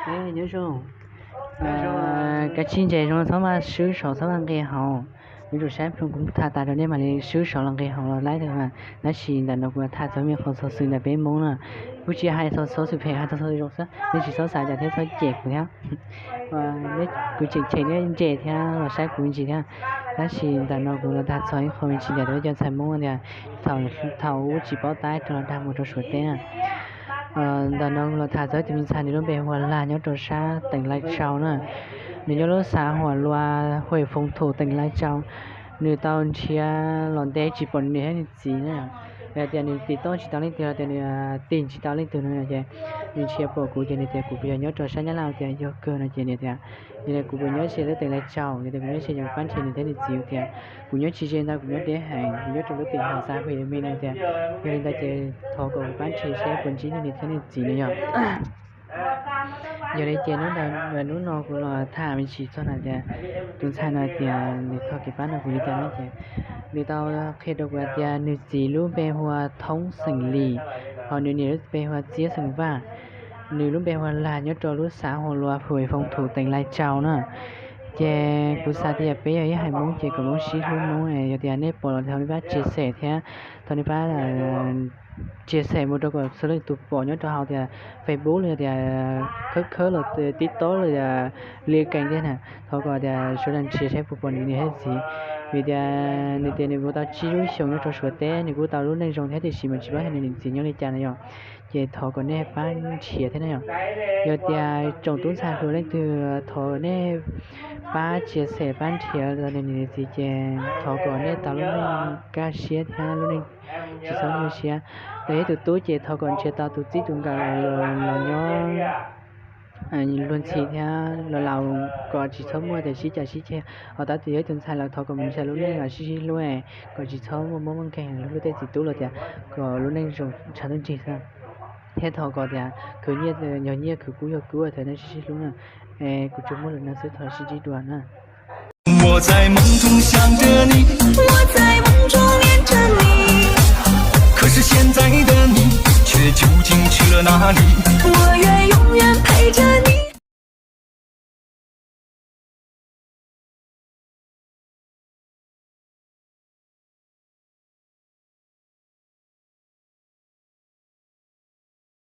Nyob zoo, kav tsij ntses zoo, txhob maj swb saud, txhob maj nqis hauv. Yuav tsum saib ploog kuv tham tas rau nej mam li swb saud los nqis hauv los laib, tab sis ntawm no kuv tham txog me qhov xov xwm ntawm peb Hmoob na. Kuv tsis hais txog xov xwm phem, hais txog xov xwm zoo xwb, nej tsis txhob xav cas thiab txhob cem kuv thiab. Kuv tseem cheem nej ntses thiab los saib kuv me ntsis thiab. Tab sis ntawm no kuv los tham txog ib qho me ntsis ntawm peb cov ntxhais Hmoob tias thaum ub tsis paub tab rau los dag mus rau Suav teb na. Ntawm no los tham txog ib tug me ntxhais, nws lub npe hu ua Lag, nyob rau sab teem Lai Tsau na. Nws nyob lub xav Huam Lua, hwm Foom Thum, teem Lai Tsau. Nws tau nrhiav los ntev tsis pom nws niam thiab nws txiv na. Yog tias nws tiv toj tsis tau leej twg los tias nws tig tsis tau leej twg no ces nws nrhiav pom kuv ces nws tias kuv puas yog nyob rau sab Nyab Laj tias yog kawg no ces nws tias, yog li kuv puas nyob ze lub teem Lai Tsau, yog tias kuv nyob ze ces pab nrhiav nws thiab nws txiv tias kuv nyob tsis ze ntau, kuv nyob deb heev, kuv nyob rau lub teem Hauv Xav Huam Lua no tias, yog li ntawd ces thov kom kuv pab nrhiav seb puas ntsib nws niam thiab nws txiv no yom. Yog li ces hnub no kuv los tham me ntsis txog no tias tus ntxhais no tias nws thov kev pab no kuv li cas no ces nws tau qhia rau kuv tias nws txiv lub npe hu ua Thoob xeem Lis, ho nws niam lub npe hu ua Txiab xeem Vaj. Nws lub npe hu ua Lag, nyob rau lub xav Huam Lua, hwm Foom Thum, teem Lai Tsau na. Ces kuv xav tias peb yog ib haiv Hmoob ces kom Hmoob sib hlub Hmoob, yog tias nej pom los thov nej pab share thiab thov nej pab share mus rau kom txhua leej tus pom nyob rau hauv tias Facebook los yog tias khawb khawb los TikTok los yog li kees thiab na. Thov kom tias sawv daws nrhiav saib puas pom nws niam thiab txiv, vim tias nws tias nws kuj tau tsib lub xyoos nyob rau Suav teb, nws kuj tau lub neej zoo thiab tiam sis mas tsis paub tias nws niam txiv nyob li cas no yom. Ces thov kom nej pab nrhiav thiab na yom. Yog tias tsoom tub ntxhais hluas leej twg thov nej pab share pab nrhiav los nws niam nws txiv ces thov kom nej tau lub neej kaj siab thiab lub neej tsis txhob nyuaj siab. Yog ib tug tub ces thov kom nrhiav tau tus txij tus nkawm los nyob luag ntxhi thiab los laus kom tsis txhob muaj tias sib cav sib ceg. Ho tab sis yog ib tug ntxhais los thov kom mus nrhiav lub neej los sib sib hlub, kom tsis txhob muaj mob muaj nkeeg hlub tej txiv tub los tias kom lub neej zoo ntshav ntuj nrig xwb. Thiab thov kom tias khwv nyiaj yog nyiaj, khwv kub yog kub, thov nej sib sib hlub na. Kuv tsuas muaj li no xwb, thov sib ntsib dua na. 我在梦中想着你，我在梦中念着你，可是现在的你却究竟去了哪里？